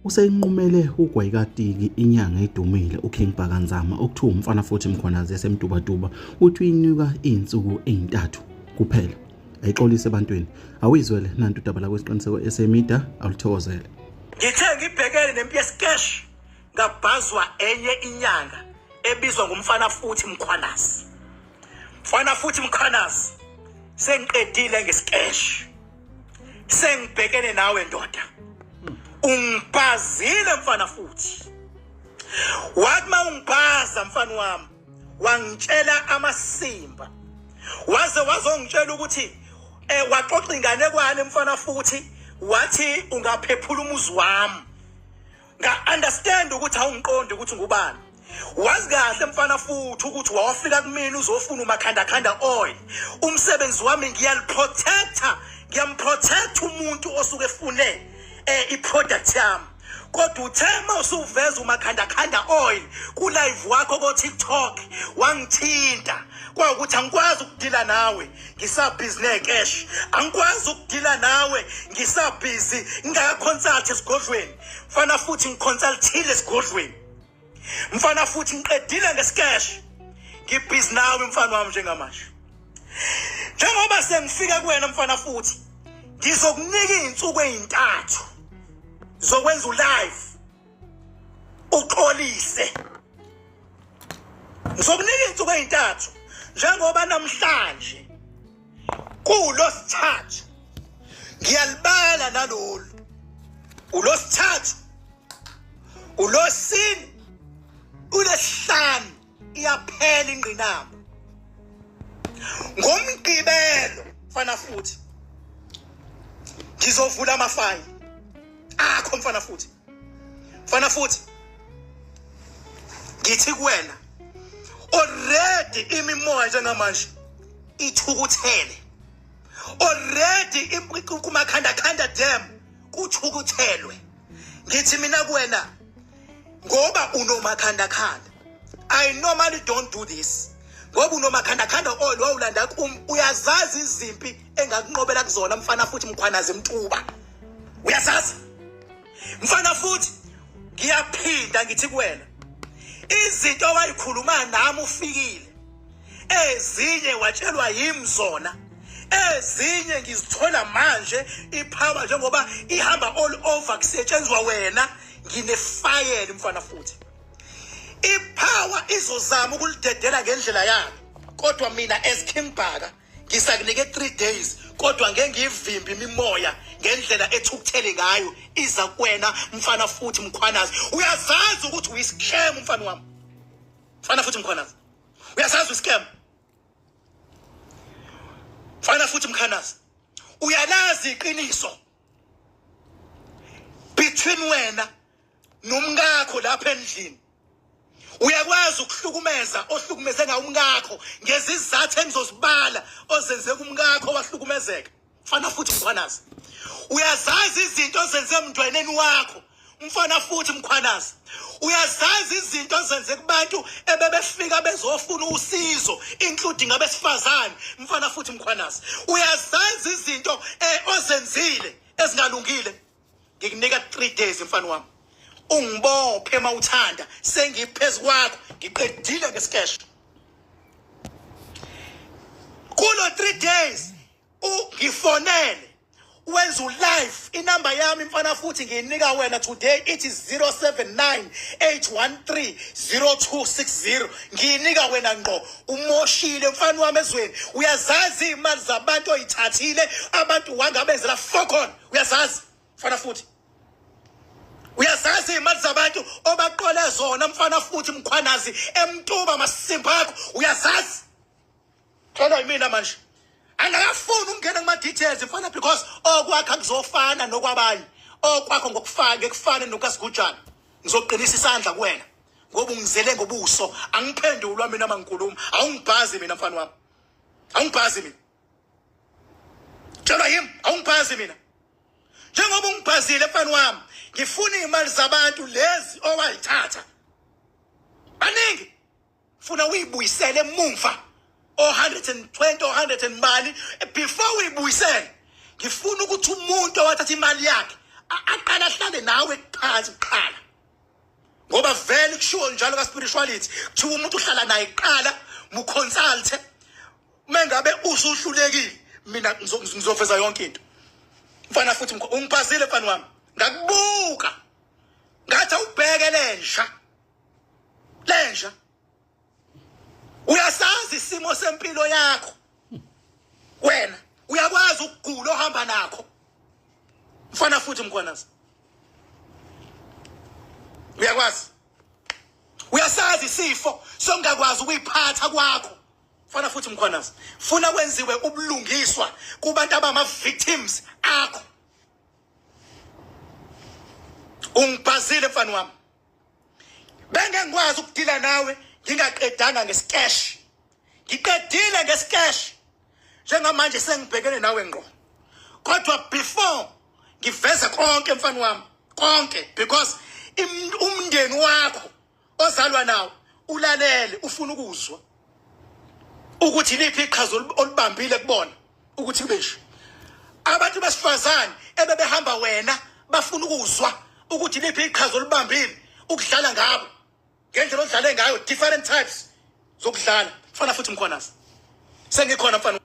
Useyinqumele ugwayikatiki inyanga edumile uKing Bhaka Nzama okuthiwa umfana futhi Mkhwanazi esemtubatuba uthi uyinika izinsuku ezintathu kuphela. Ayixolise ebantwini. Awuyizwele nantu udaba lakho isiqiniseko esemida awuluthokozele. Ngithe ngibhekene nempi yesikesh ngabhazwa enye inyanga ebizwa ngumfana futhi Mkhwanazi. Mfana futhi Mkhwanazi sengiqedile ngesikesh. Sengibhekene nawe ndoda. Ungibhazile mfana futhi. Wathi mawungibhaza mfana wami wangitshela amasimba. Waze wazongitshela ukuthi eh waxoxa inganekwane mfana futhi wathi ungaphephula umuzi wami. Nga understand ukuthi awungiqondi ukuthi ngubani. Wazi kahle mfana futhi ukuthi wawafika kumina uzofuna umakhandakhanda oil. Umsebenzi wami ngiyaliprotecta, ngiyamprotect umuntu osuke efune eh iproduct yami. Kodwa uthe uma usuveza umakhandakhanda oil ku live wakho ko TikTok wangithinta kwawukuthi angikwazi ukudila nawe ngisabhizi necash, angikwazi ukudila nawe ngisabhizi ngingakaconsult esigodlweni. Mfana futhi ngiconsultile esigodlweni. Mfana futhi ngiqedile ngesikesh. Ngibhizi nawe mfana wami njengamanje. Njengoba sengifika kuwena mfana futhi ngizokunika izinsuku ezintathu zokwenza ulive uxolise. Ngizokunika izinsuku ezintathu njengoba namhlanje kulosithathu ngiyalibala nalolu ulosithathu ulosini ulesihlanu iyaphela ingqinamba ngomgqibelo mfana futhi ngizovula amafayili akho mfana futhi mfana futhi ngithi kuwena already imimoya njengamanje ithukuthele already kumakhandakhanda dam kuthukuthelwe ngithi mina kuwena ngoba unomakhandakhanda i normally don't do this ngoba unomakhandakhanda oil wawulanda kum uyazazi izimpi engakunqobela kuzona mfana futhi mkhwanazi mtuba uyazazi mfana futhi ngiyaphinda ngithi kuwena izinto owayikhuluma nami ufikile ezinye watshelwa yimi zona ezinye ngizithola manje ipower njengoba ihamba all over kusetshenzwa wena nginefayela mfana futhi ipower izozama ukulidedela ngendlela yayo kodwa mina as King Bhaka ngisakunike 3 days kodwa ngeke ngiyivimbe imimoya ngendlela ethukuthele ngayo iza kuwena mfana futhi mkhwanazi uyazazi ukuthi uyiscam mfana wami mfana futhi mkhwanazi uyasazi uscam mfana futhi mkhwanazi uyalazi iqiniso between wena nomkakho lapha endlini uyakwazi ukuhlukumeza ohlukumeze ngawo umkakho ngezizathu engizozibala ozenze kumkakho wahlukumezeka mfana futhi mkhwanazi uyazazi izinto ozenze emntwaneni wakho mfana futhi mkhwanazi uyazazi izinto ozenze kubantu ebebefika bezofuna usizo including abesifazane mfana futhi mkhwanazi uyazazi izinto eh, ozenzile ezingalungile ngikunika 3 days mfana wami ungibophe uma uthanda sengiphezu kwakho ngiqedile ngesikeshe kulo 3 days ungifonele wenza ulive inamba yami mfana futhi ngiyinika wena today ithi 0798130260 ngiyinika wena ngqo umoshile mfana wami ezweni uyazazi imali zabantu oyithathile abantu wangabenzela fokon uyazazi mfana futhi uyazazi imali zabantu obaqole zona mfana futhi mkhwanazi emtuba masimba akho uyazazi Cela yimina manje. Angakafuni ukungena kuma details mfana because okwakho akuzofana nokwabanye. Okwakho ngokufana ngekufane nokasigujana. Ngizoqinisa isandla kuwena ngoba ungizele ngobuso. Angiphendulwa mina mangikhuluma. Awungibhazi mina mfana wami. Awungibhazi mina. Tshelwa yimi, awungibhazi mina. Njengoba ungibhazile mfana wami, ngifuna imali zabantu lezi owayithatha. Baningi funa uyibuyisele emumva o 120 o 100 and mali before uyibuyisele ngifuna ukuthi umuntu owathatha imali yakhe Aqala ahlale nawe phansi kuqala, ngoba vele kushiwo njalo ka spirituality, kuthiwa umuntu uhlala naye kuqala, muconsulte. Mengabe usuhlulekile, mina ngizoveza yonke into. Mfana futhi ungiphazile mfana wami, ngakubuka ngathi awubheke lenja, lenja. Uyasazi isimo sempilo yakho wena, uyakwazi ukugula ohamba nakho, mfana futhi Mkhwanazi, uyakwazi, uyasazi isifo songakwazi ukuyiphatha kwakho, mfana futhi Mkhwanazi. Funa kwenziwe ubulungiswa kubantu abama victims akho. Ungibhazile mfana wami, benge ngikwazi ukudila nawe ngingaqedanga ngesikesh. Ngiqedile ngesikesh, njengamanje sengibhekene nawe ngqo. Kodwa before ngiveze konke, mfana wami, konke, because umndeni wakho ozalwa nawo ulalele, ufuna ukuzwa ukuthi liphi iqhaza olubambile kubona ukuthi kube nje. Abantu besifazane ebebehamba wena bafuna ukuzwa ukuthi liphi iqhaza olubambile ukudlala ngabo ngendlela odlale ngayo, different types zokudlala, mfana futhi Mkhwanazi. Sengikhona, mfana.